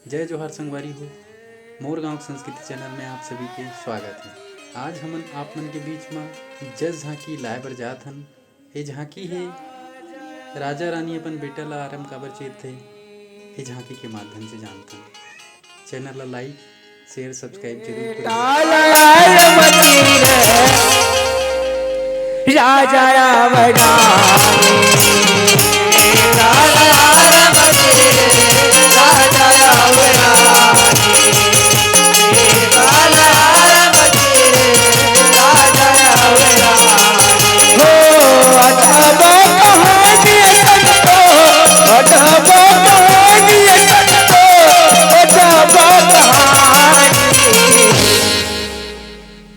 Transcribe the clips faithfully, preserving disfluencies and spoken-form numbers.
जय जोहार संगवारी हो, मोर गांव के संस्कृति चैनल में आप सभी के स्वागत है। आज हमन आप मन के बीच म जस झांकी लाए बर जात हन। ये झांकी हे राजा रानी अपन बेटा ला आरम काबर चीरथे, ये झांकी के माध्यम से जानथन। चैनल ला लाइक, शेयर, सब्सक्राइब जरूर करें। राजा रावणा।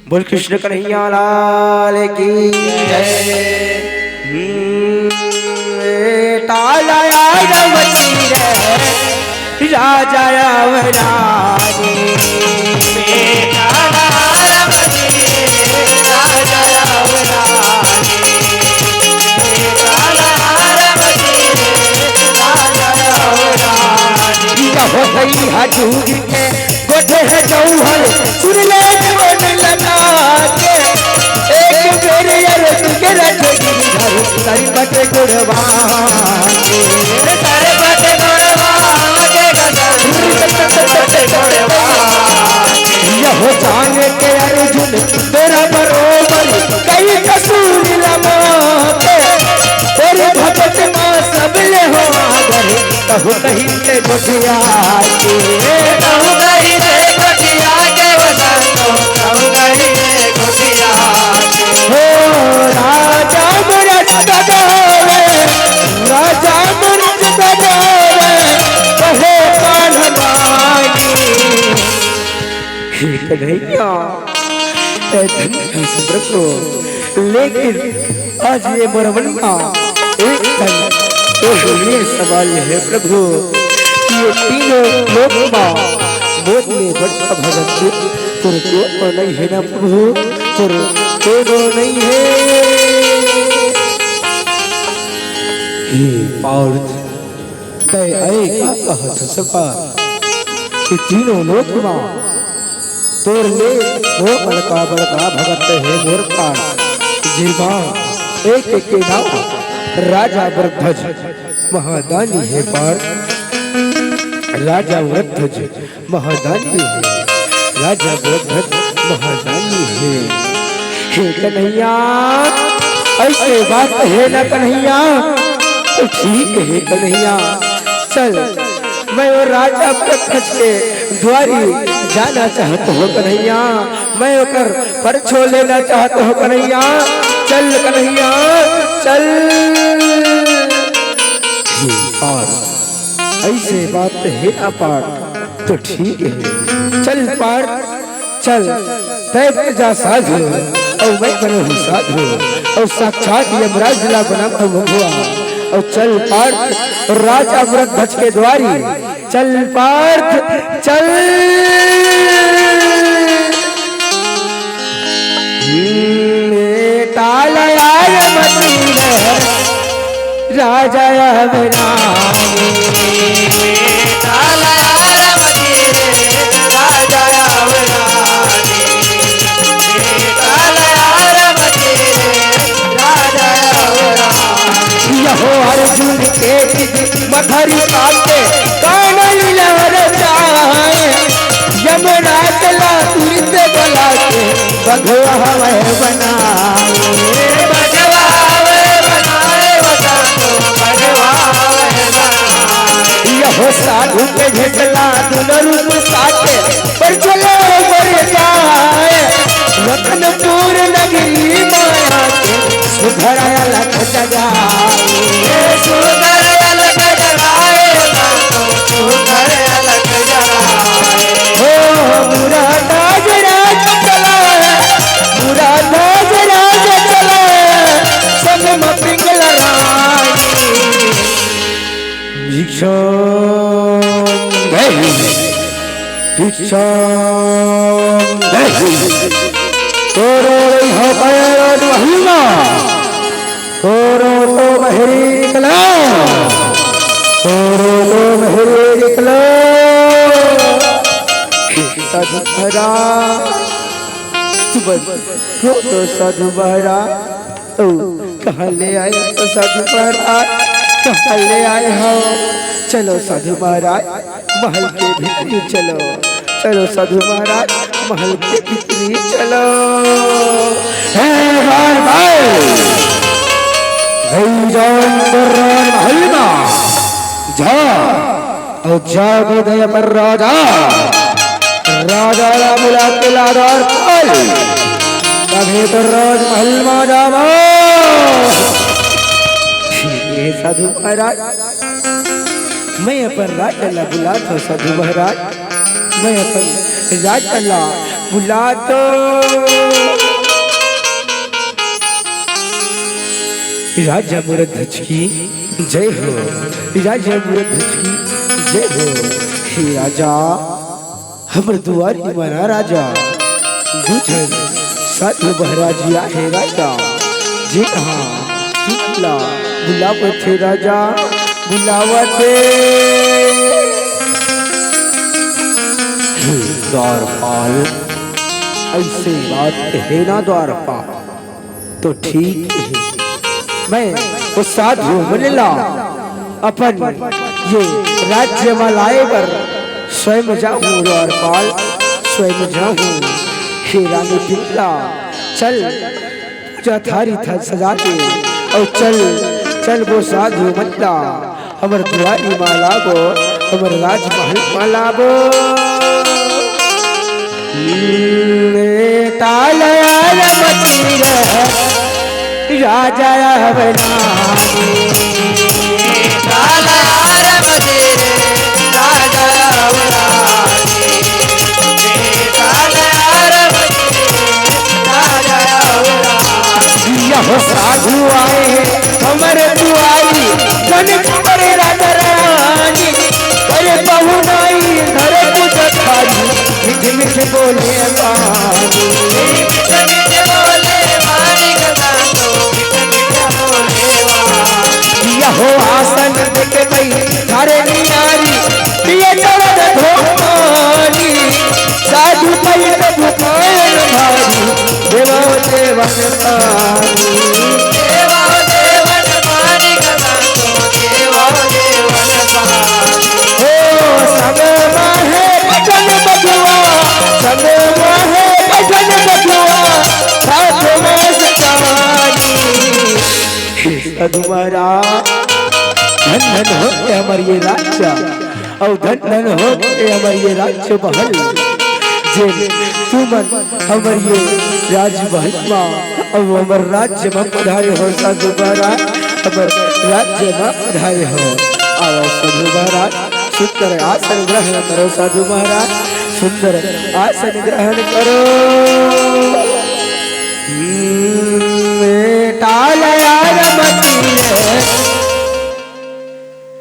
बोल कृष्ण कन्हैया लाल की जय। हम्म, ए, ताला आया बची रे, राजा रावणा। यह हो गई हजूरी के गोठे है जौहर, सुन ले जीवन लगा के। एक बेर यार तुझे रख गिरधर, तारी बटे गुड़वा के। तारी बटे गुड़वा के गजब, तारी बटे गुड़वा। यह जान के अर्जुन तेरा बरोबर, कई कसूर लगा के। तेरे भगत माँ सब ले हो आगर, कहु कही ले गोठिया के। कहु कही ले गोठिया के बसंतो, कहु कही ले गोठिया के। हो राजा मरद गदावे, राजा मरद गदावे, कहे कान मानी। हे कन्हैया, ए धन का सुब्रत हो, लेकिन आज ये मरवनमा एक कन, एक ये सवाल है प्रभु, कि ये तीनों लोक मा मोर ले बड़का भगत तोर कोनो नहीं है ना प्रभु, तोर कोनो नहीं है। हे पार्थ, तय अय का कहत सपा कि तीनों लोक मा तोर ले वो बड़का बड़का भगत हे मोर पार्थ। जेमा एक एक के नाम राजा वृद्धज महादानी हे पार्थ, राजा वृद्धज महादानी हे, राजा वृद्धज महादानी हे। हे कन्हैया, ऐसे बात हे ना कन्हैया, तो ठीक हे कन्हैया, चल मैं वो राजा वृद्धज के द्वारी जाना चाहत हो कन्हैया, मैं ओकर परछो लेना चाहत हो कन्हैया, चल कन्हैया, चल। और ऐसे बात हे ना पार्थ, तो ठीक हे, चल पार्थ, चल, तय प्रजा साधु, और मैं बनहूँ साधु, और साक्षात यमराज ला बनम अगुआ, और चल पार्थ, राजा वृद्धज के द्वारी, चल पार्थ, चल। हम्म, ए ताल आय मसीह, राजा अवरानी। यहो अर्जुन के मधुर काके कानन लहर जाए, यमराज ला तुरंत बला के बघवा हवै बनाए। बघवा हवै बनाए, बता दो, बघवा हवै बनाए। यहो साधु के भेटला दुनो रूप साथे, पर चलो बर जाए। रतनपुर नगरी माया के सुधर अलख जगाए। सुधर अलख जगाए, बता दो, सुधर अलख जगाए। ओ मुरादाज राज चला, मुरादाज राज चला, संग म पिंगल रानी। भिक्षाम देहि, भिक्षाम देहि। तोरो रही हो पैर महिमा, तोरो तो बहरी निकला, तोरो तो बहरी निकला। साधु महाराज, तुमन को तो साधु महाराज, ओ, कहाँ ले आए हो साधु महाराज, कहाँ ले आए हो? चलो साधु महाराज, महल के भीतरी चलो, चलो साधु महाराज, महल के भीतरी चलो। हे बार बार, भाई जाओ अंदर महल में, जा अउ जागो दया पर राजा, राजा ला बुला के ला द्वारपाल, तभे तो राजमहल मा जावा। हे साधु महाराज, मैं अपन राजा ला बुलात हों साधु महाराज, मैं अपन राजा ला बुलात हों। राजा मुरध्वज की जय हो, राजा मुरध्वज की जय हो। हे राजा, हमर दुआरी म ना राजा, दू झन साधु महाराज जी आहे राजा, जे हा तुमला बुलावत हे राजा, बुलावत हे। हे द्वारपाल, अइसे बात हे ना द्वारपाल। तो ठीक हे, मैं ओ साधु मन ला अपन ये राज्य म लाए बर स्वयं जाहूँ द्वारपाल, स्वयं जाहूँ। हे रानी बिमला, चल पूजा थारी था सजा के, अउ चल, चल वो साधु मन ला हमर दुआरी मा लाबो, हमर राजमहल मा लाबो। हम्म, ए ताल आरम तीर, राजा अवरानी। ए ताल आरम तीर, राजा अवरानी। ए ताल आरम तीर, राजा अवरानी। यहो साधु आए हे हमर दुआरी, जन हमर राजा रानी, अरे पहुनाई धर पूजा थारी, मीठ मीठ बोले पानी। मीठ मीठ बोले पानी का तो, मीठ मीठ बोले पानी। यहो आसन देके भाई थारे नियारी, पिए चढ़ल धोपानी, साधु पई प्रभु पायन भारी, देवा देवन पानी। देवा देवन पानी का तो, देवा देवन पानी। हो संग माहे बचन बचुआ, संग माहे बचन बचुआ, साथ में सतानी। हे साधु महाराज, धन धन हो के हमर ये राज्य, अउ धन धन हो के हमर ये राज्य महल, जे तुमन हमर ये राजमहल मा, अउ हमर राज्य मा पधारे हो साधु महाराज, हमर राज्य मा पधारे हो। आओ साधु महाराज, सुंदर आसन ग्रहण करो साधु महाराज, सुंदर आसन ग्रहण करो। हम्म, ए ताल आरम तीर,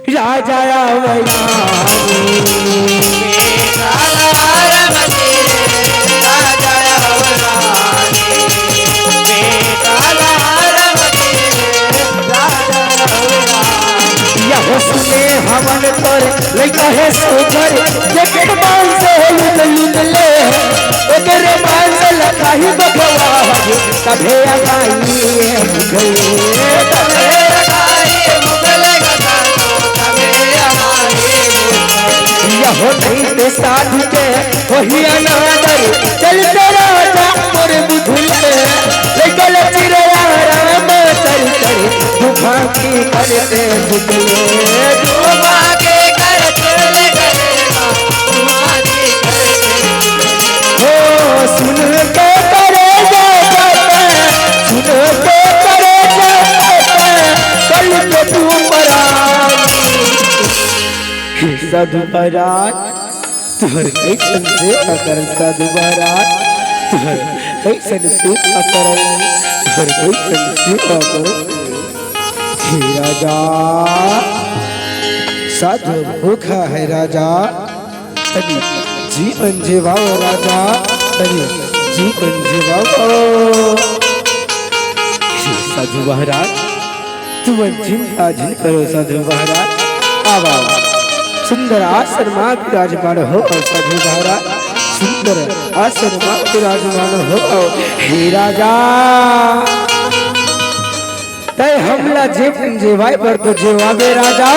राजा अवरानी। ए ताल आरम तीर, राजा अवरानी। ए ताल आरम तीर, राजा अवरानी। यहो सुने हवन तोर लइका हे सुघर, जेकर मांस लुट लुट ले, ओकर मांस ल खाही बघवा, तभे अघाही मुगल। तभे अघाही मुगल गदा तो, तभे अघाही मुगल। यहो नहीं ते साधु के होही अनादर, चल तेरा जा मोर बुधुले, ले चल चिरया राम चल चल, दुभागी करते बुधुले। दुभागी करते बुधुले। हो सुन के करे जे बात, सुन के करे जे बात, कल तो तू परानी। हे साधु महाराज, तुहर कइसन सेवा करन साधु महाराज, तुहर कइसन सेवा करन, तुहर कइसन सेवा करन। हे राजा, साधु भूखा है राजा, तनी जीवन जीवाओ राजा, तनी जीवन जीवाओ। हे साधु महाराज, तुमन चिंता झिन करो साधु महाराज। आवा, सुंदर आसन मा विराजमान हो साधु महाराज, सुंदर आसन मा विराजमान हो। हे राजा, तय हमला जीवन जीवाय बर तो जीवाबे राजा,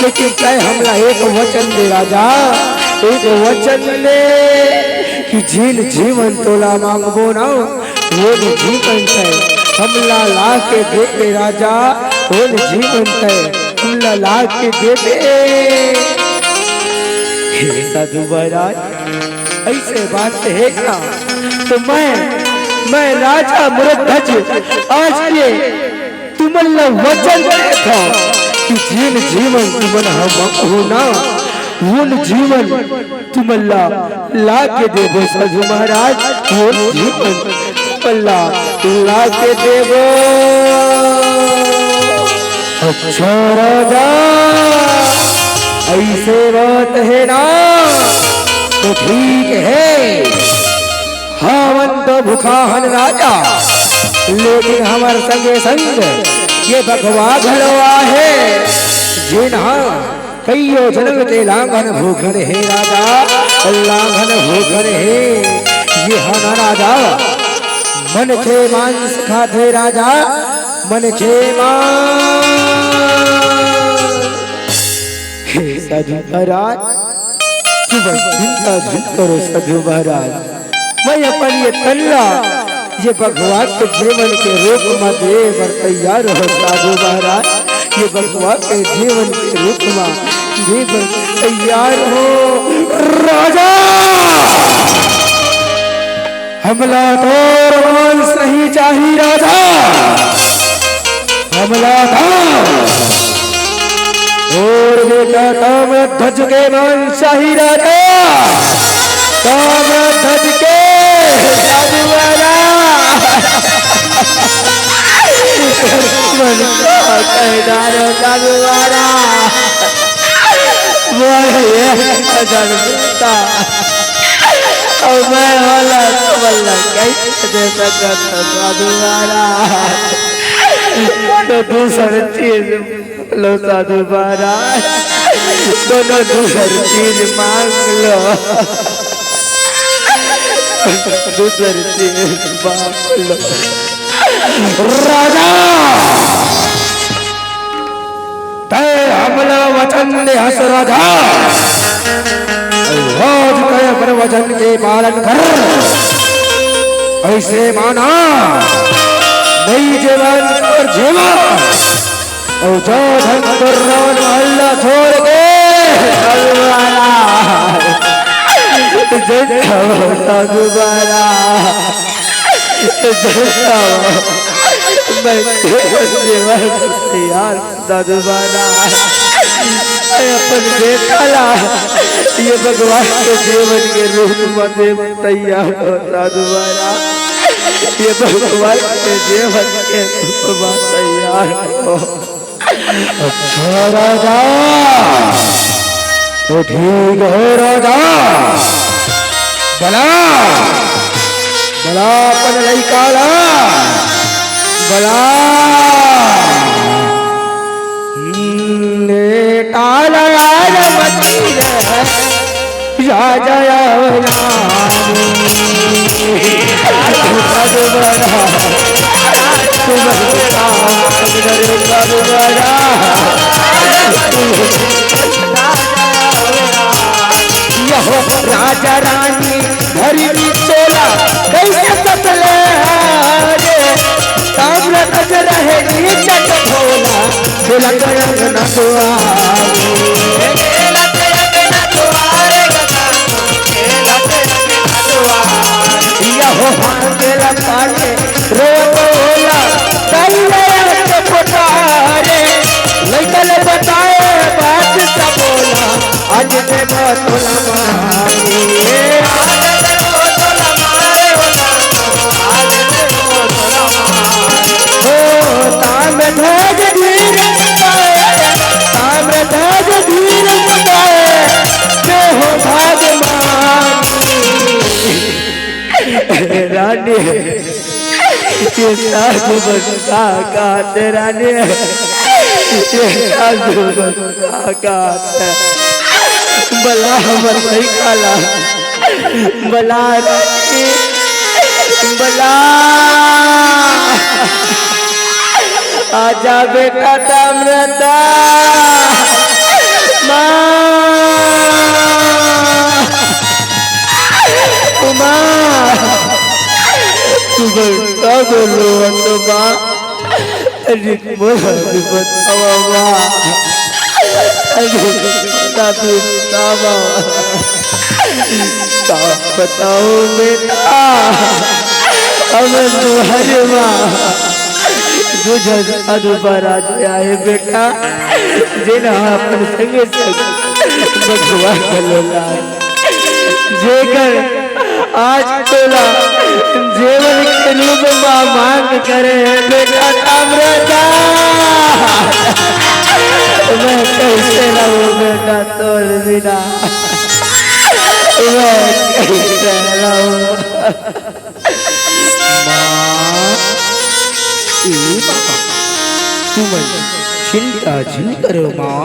लेकिन तय हमला एक वचन दे राजा, एक वचन दे कि जेन जीवन तोला मांगबो ना, ओन जीवन तय हमला ला के दे दे राजा, ओन जीवन तय हमला ला के दे दे। हे साधु महाराज, अइसे बात हे ना, तो मैं, मैं राजा मृगध्वज आज के तुमन ला वचन देत हंव कि जेन जीवन तुमन ह मांगहू ना, ओन जीवन तुमन ला ला के देबो साधु महाराज, ओन जीवन तुमन ला ला के देबो। अच्छा राजा, अइसे बात हे ना, तो ठीक हे। हमन तो भूखा हन राजा, लेकिन हमर संगे संग ये बघवा घलो आहे, जेन ह कइयो जनम के लांघन भोगन हे राजा, लांघन भोगन हे। ये ह ना राजा, मनखे मांस खाथे राजा, मनखे मांस। हे साधु महाराज, तुमन चिंता झन करो साधु महाराज, मैं अपन ये तन ला ये बघवा के जीवन के रूप म दे बर तैयार हों साधु महाराज, ये बघवा के जीवन के रूप म दे बर तैयार हों राजा। हमला तोर मांस नहीं चाही राजा, हमला तोर बेटा ताम्रध्वज के मांस चाही राजा, ताम्रध्वज के। साधु महाराज, मन को कहदार साधु महाराज, वो ये अदर देता। अउ मैं ओला, ओला कइसे दे सकत हंव साधु महाराज? कोनो दूसर चीज मांग लो साधु महाराज, कोनो दूसर चीज मांग लो, दूसर चीज मांग लो। राजा, तय हमला वचन दे हस राजा, अउ आज तय अपन वचन के पालन कर। अइसे माना, नइ जेवन तोर जेवन, अउ जो धन तोर रवन महल ला छोड़ के, अलवारा, जय हो साधु महाराज। मैं जीवन जीवन तैयार साधु महाराज। मैं अपन बेटा ला ये भगवान के जीवन के रूप म दे तैयार हों साधु महाराज। ये भगवान के जीवन के रूप म तैयार हों। अच्छा राजा, तो ठीक हे राजा, बला, बला अपन लइका ला, बला। हम्म, ए टाला यार मती रे। राजा आवला। यहो राजा रानी धरी चोला, कइसे सतले रे। ताम्रध्वज रहे नीचट भोला, तिलक रंग नसुआ। यहो हाथ लगा के रोत होला, तैयार के पुकारे। लइका ले बताए बात सब बोला, आज से बात होला मारे। ओ ताम्रध्वज धीर पाए, ताम्रध्वज धीर पाए, मैं हो भाग मानी। रानी, ये साधु बंदा का तेरा ने, ये साधु बंदा का ते। बला हमर लइका ला, बला रानी, बला। आजा बेटा ताम्रता। माँ, माँ, तू बड़का बोलो तो माँ। अरे मोला भी बतावा माँ। अरे मोला भी बतावा। का बताओ बेटा, हमन तुम्हारे माँ दू झन साधु महाराज आए बेटा, जेन ह अपन संगे संग बघवा घलो लाए। जेकर आज तोला जेवन के रूप मा मांग करे हे बेटा ताम्रता। मैं कैसे रहूं बेटा तोर बिना, मैं कैसे रहूं। माँ, ए माँ, तुमन चिंता झिन करो माँ।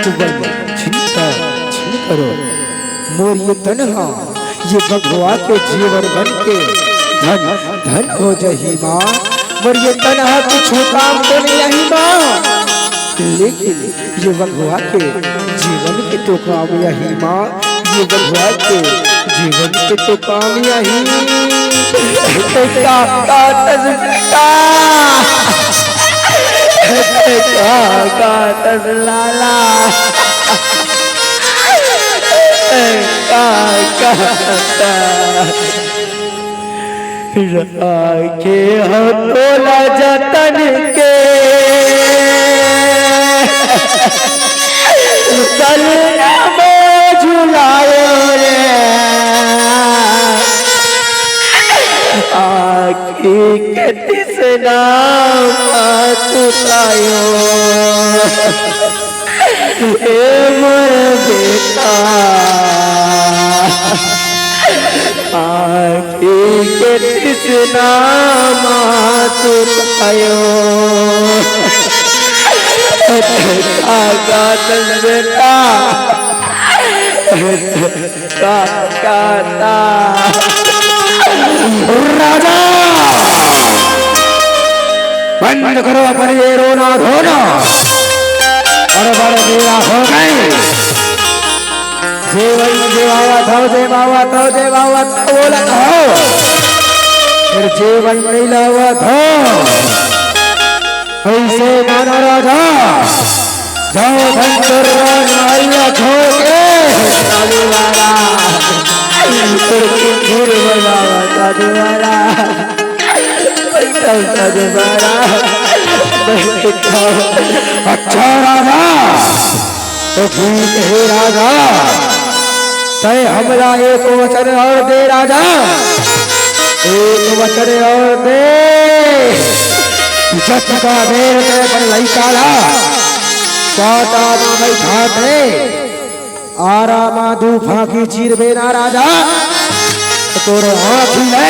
तुमन चिंता झिन करो, मोर ये तन ह ये बघवा के जेवर बन के धन धन हो जही माँ। मोर ये तन ह कुछु काम तो नइ आही माँ, लेकिन ये बघवा के जेवर के तो काम आही माँ। ये बघवा के जेवर के तो काम आही। का, का तस बेटा, का, का तस लाला, का, का तस। राखे हो तोला जतन के, सलना में झुलायो रे। आँखी के तिसना मा सुतायो। ए मोर बेटा, आँखी के तिसना मा सुतायो। का, का तस बेटा, का, का तस। राजा, बंद करो अपन ये रोना धोना। बड़ बड़ बेरा हो गए। जेवन जेवावत हो, जेवावत हो, जेवावत हो, बोलत हो। फिर जेवन नहीं लावत हो। ऐसे माना राजा, जाओ धन चोर नारिया छोड़ के। साधु महाराज, फिर किंजर बजावा साधु महाराज। बैठो साधु महाराज, बैठो। अच्छा राजा, तो ठीक हे राजा, तैं हमला एक वचन और दे राजा, एक वचन और दे। जतका बेर तैं अपन लइका ला कांटा मा बइठा के आरा मा दू फांकी चीरबे ना राजा, तोर आँखी ले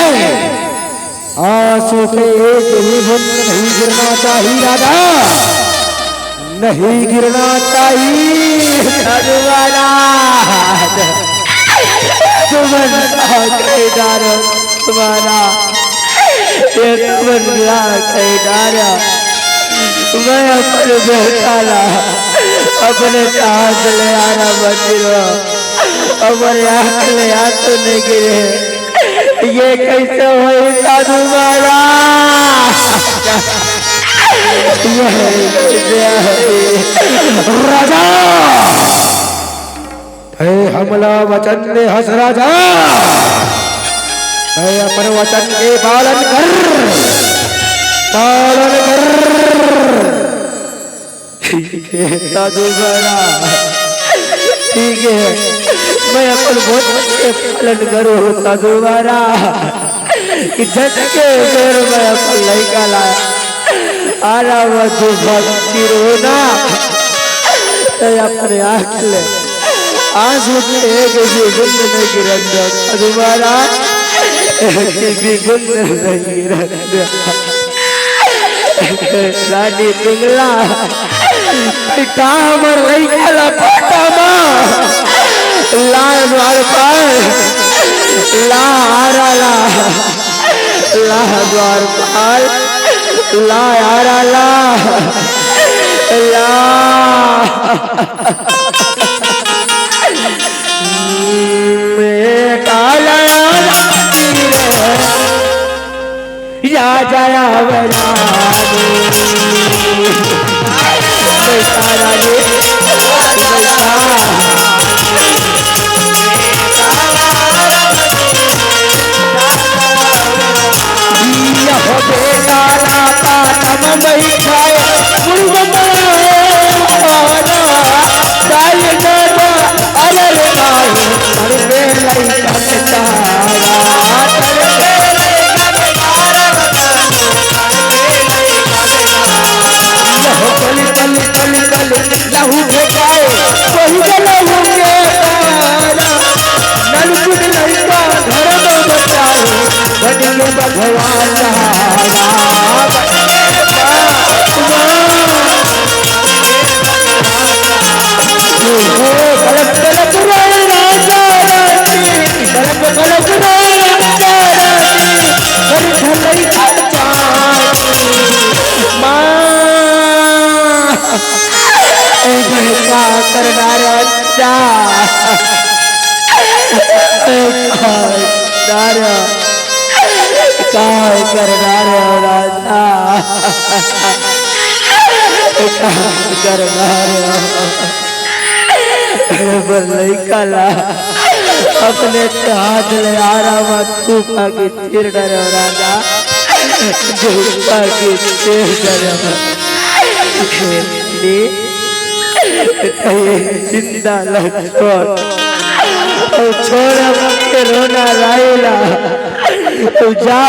आंसू के एक भी बूंद नहीं गिरना चाही राजा, नहीं गिरना चाही। साधु महाराज, तुमन का कई डारो तुम्हारा, ये तुमन का कई डारो। मैं अपन बेटा ला अपने साथ ले आना मत गिरो, अपन आँख ले आंसू नहीं गिरे। ये कैसे होई साधु महाराज? ये कैसे होई? राजा, तैं हमला वचन दे हस राजा, तैं अपन वचन के पालन कर, पालन कर। ठीक है साधु महाराज, ठीक है, मैं अपन वचन के पालन करूँ साधु महाराज। कि जतके बेर मैं अपन लइका ला आरा मा दू फांकी चीरहूँ ना, तैं अपन आँख ले आंसू के एक भी बूंद नहीं गिरन दे साधु महाराज, एक भी बूंद नहीं गिरन दे। रानी पिंगला, बेटा हमर लइका ला पाटा मा, ला द्वारपाल, ला आरा ला, ला द्वारपाल, ला आरा ला, ला। मैं काला आरा या जया वरानी। बैठा रानी, बैठा। यह बेटा राता तम बैठाए, मुर्ग मारा, काल दादा, अरे रे माही, करके लई कटतारा, करके लई कटतारा। यह कल, कल, कल, कल, लहू भेजाए, वही जलहू के तारा। नलकुट लइका घर में बचाए, बनिए बघवा सहारा। कलप कलप रोए राजा रानी, कलप कलप रोए राजा रानी, बड़ी भलई का चानी। माँ, ए, का करना रे बच्चा? ए, का करना रे, का करना रे राजा? ए, का करना रे? ए, बर लइका ला अपने हाथ ले आरा म तू का के चीर डरे राजा, गुस्सा के चीर डरे। दे, ये जिंदा ला छोड़, अउ छोड़ अब के रोना रायला, अउ जा,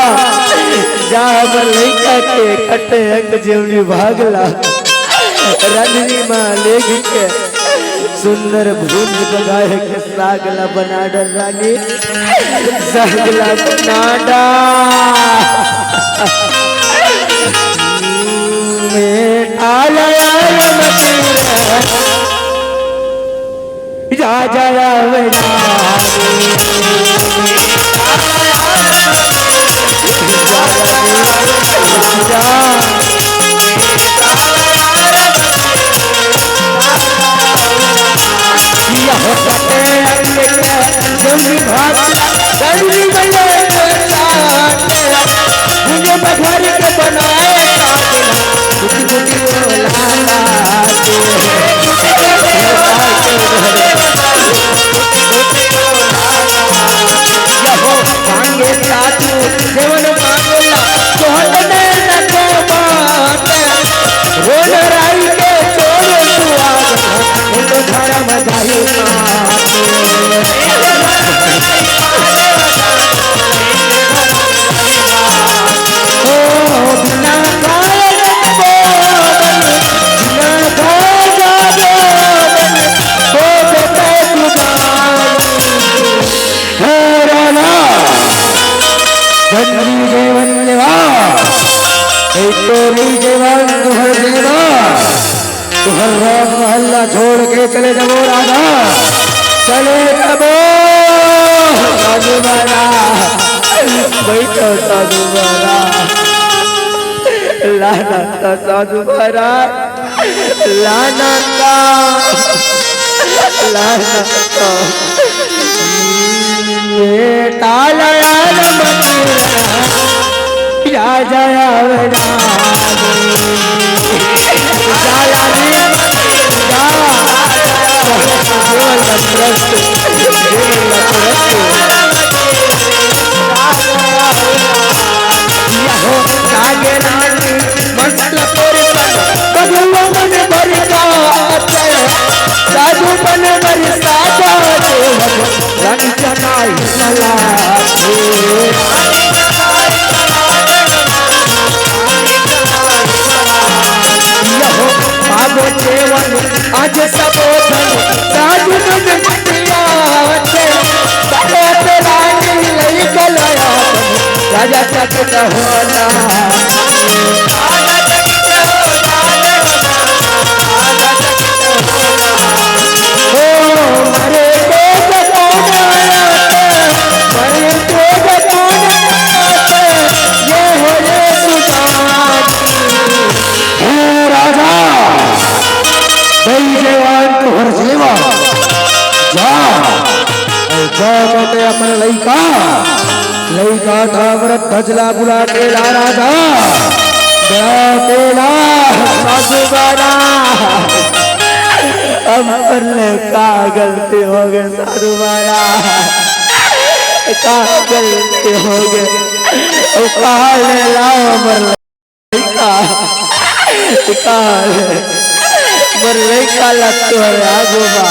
जा हमर लइका के कटे अंग जेवनी भागला, रंधनी माँ लेग के सुंदर भूंज बगाए के साग ला बना डर रानी, साग ला बना डार। मैं आला आला मतीरा, जा जा रावणा। यह कटे अंग के जंगी भाग, गंगी मैया के साथ, मुझे बघर के बनाए काजला, कुटी कुटी बोला ना दे। यहो मांगे साधु देवन मांगला, तोहर नैन को बात। रोन राई के चोर तू आ गया, हिंदू धर्म दाही माँ। ओ बिना खाए ना बोले, बिना खाए ना बोले, ओ बेटे तू जान। हे राणा, धनजी जयवन देवा, एक तो नहीं जयवन, तुहर देवा। तुहर राज महल ला छोड़ के चले जबो राजा, चले जबो। साधु महाराज, बैठो साधु महाराज, लाना था साधु महाराज, लाना था, लाना था। ये ताला यार मत राजा रावणा। जा रानी, जा। जीवन का तुरंत, जीवन का तुरंत। यहो नागे रानी, मस्त तोर तन, बबुआ मन बरसात। साधु बन बरसात, देवक रंग चढ़ाई सलाह। यहो पागो जेवन आज सबो धन, साधु मन मटिया से, बड़े रानी लई गलया, राजा चकित होला। ओ मरे को जा बेटे अपन लइका, लइका त हमर भजला बुला के ला राजा। बेटा ला सासू बना। अब हमर ले का गलती हो गे सासू बना? का गलती हो गे? अउ कहाँ ले लाओ हमर लइका? का रे? मोर लइका ला तोर आगू मा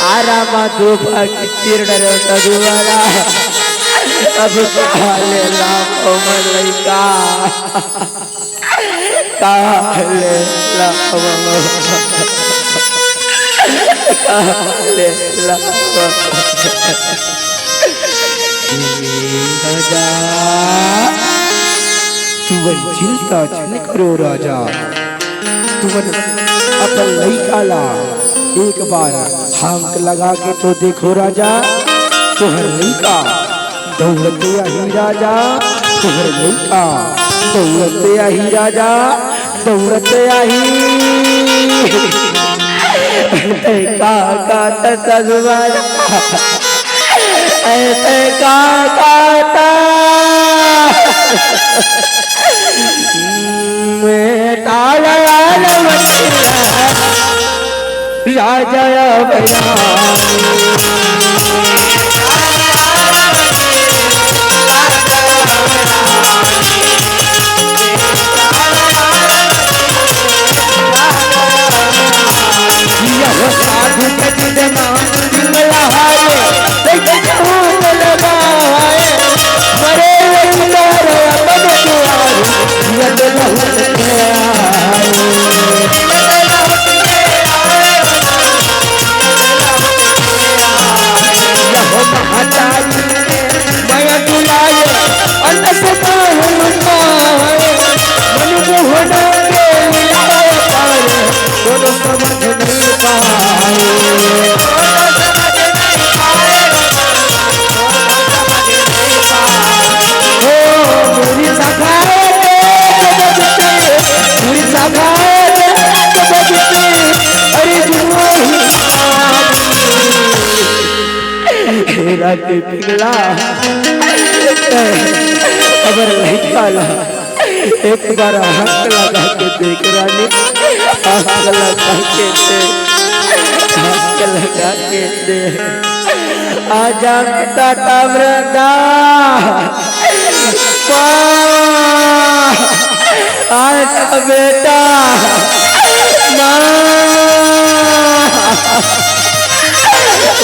आरामा धूपा के तीर डरे उठा दुआरा। अब कहाँ ले लाओ मोर लइका? कहाँ ले लाओ? कहाँ ले लाओ? राजा, तुमन चिंता झन करो राजा, तुमन अपन लइका ला एक बार हांक लगा के तो देखो राजा, तुहर लइका दौड़ते आही राजा, तुहर लइका दौड़ते आही राजा, दौड़ते आही। तै का का त सजवाया। ऐसे का कहता मैं ताला वाला मसीहा, राजा भैया। हे रानी पिंगला, हमर लइका ला एक बार हाथ लगा के देख रानी, हाथ लगा के दे, हाथ लगा के दे। आजा बेटा ताम्रदा, माँ, आजा बेटा, माँ।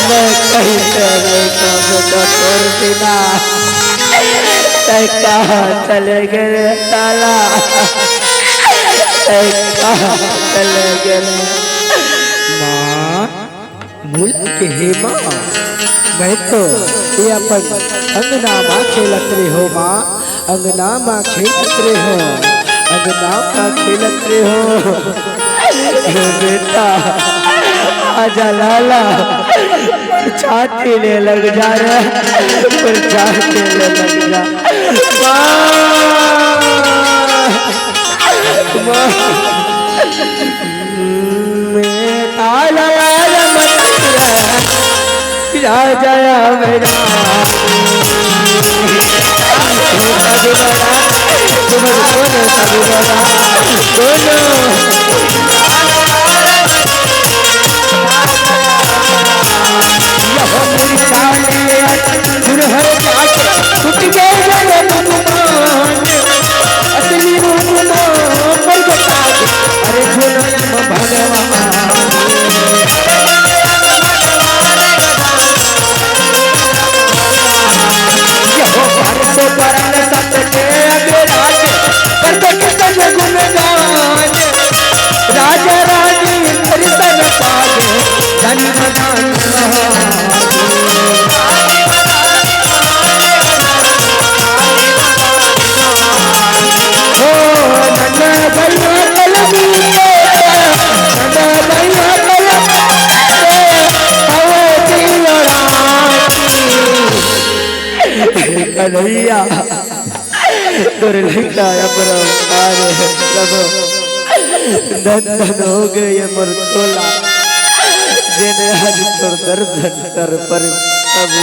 मैं कहीं से नहीं पाऊंगा तोर बिना। तै कहाँ चले गे रे ताला? तै कहाँ चले गे रे? माँ, मुल के हे माँ, मैं तो ये अपन अंगना मा खेलत रहे हो माँ। अंगना मा खेलत रहे हो, अंगना मा खेलत रहे हो। हे बेटा, आजा लाला, छाती ले लग जा रे, छाती ले लग जा। माँ, माँ। मैं ताला वाला मत राजा मेरा। कन्हैया, तोर लइका अपरंपार हे प्रभु। धन धन हो गे ये मोर तोला, जेने आज तोर दर्शन कर पर प्रभु,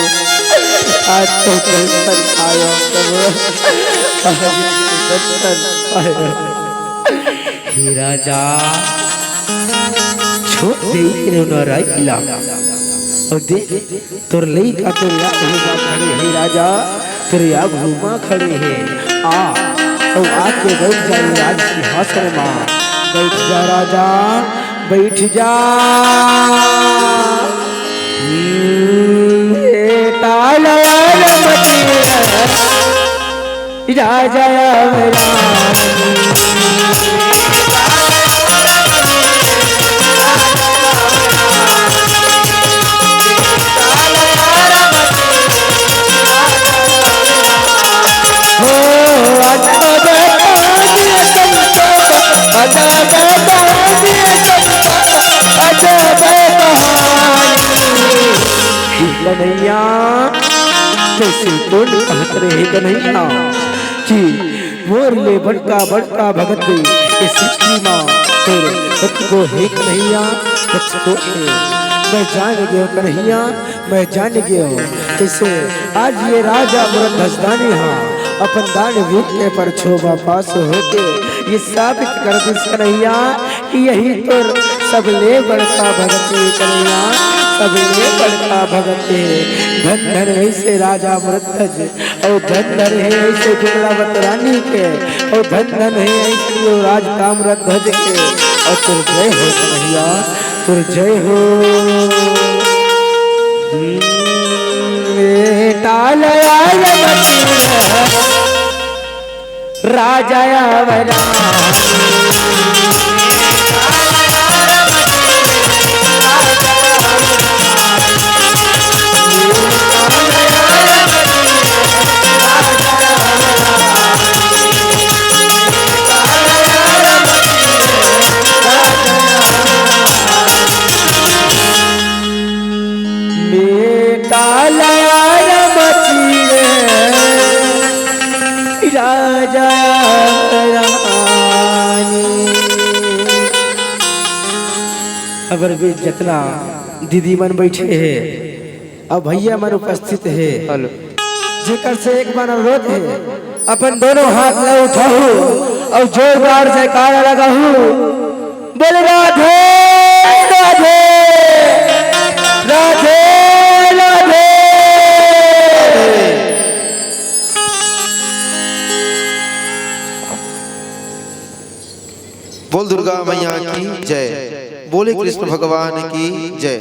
आज तो दर्शन आयो प्रभु, आज तो दर्शन आयो। हे राजा, छोड़ दे रे नराई ला। अउ देख, तोर लइका तोर आगू मा खड़े हे राजा, तोर आगू मा खड़े हे। आ, अउ आके बइठ जा ये राज सिंहासन मा। बइठ जा राजा, बइठ जा। हम्म, बेटा लाल मती राजा राम। हो, अजब कहानी संतोष, अजब कहानी संतोष, अजब कहानी। कन्हैया, तैं तो कहत रहे कन्हैया कि मोर ले बड़का बड़का भगत ये सृष्टि मा तोर को हे कन्हैया, को हे। मैं जान गयो कन्हैया, मैं जान गयो। जैसे आज ये राजा मुरत धजदानी हा अपन दान वीर के परछो मा पास होके ये साबित कर दिस कन्हैया कि यही तोर सबले बड़का भगत हे कन्हैया, सबले बड़का भगत हे। धन धन ऐसे राजा मुरत धज, अउ धन धन हे ऐसे बिमलावत रानी के, अउ धन धन हे ऐसे यो राज ताम्रध्वज के। अउ तोर जय हो कन्हैया, तोर जय हो। हम्म, बेटा लाल मती राजा अवरा। बेटा लाल मती रे राजा रानी। अबर भी जतना दीदी मन बइठे हे अउ भइया मन उपस्थित हे, हेलो। जेकर से एक बार अनुरोध हे, अपन दोनों हाथ ला उठाहू अउ जोरदार जयकारा लगाहू। बोल राधे राधे, राधे राधे। बोल दुर्गा मैया की जय, बोले कृष्ण भगवान की जय।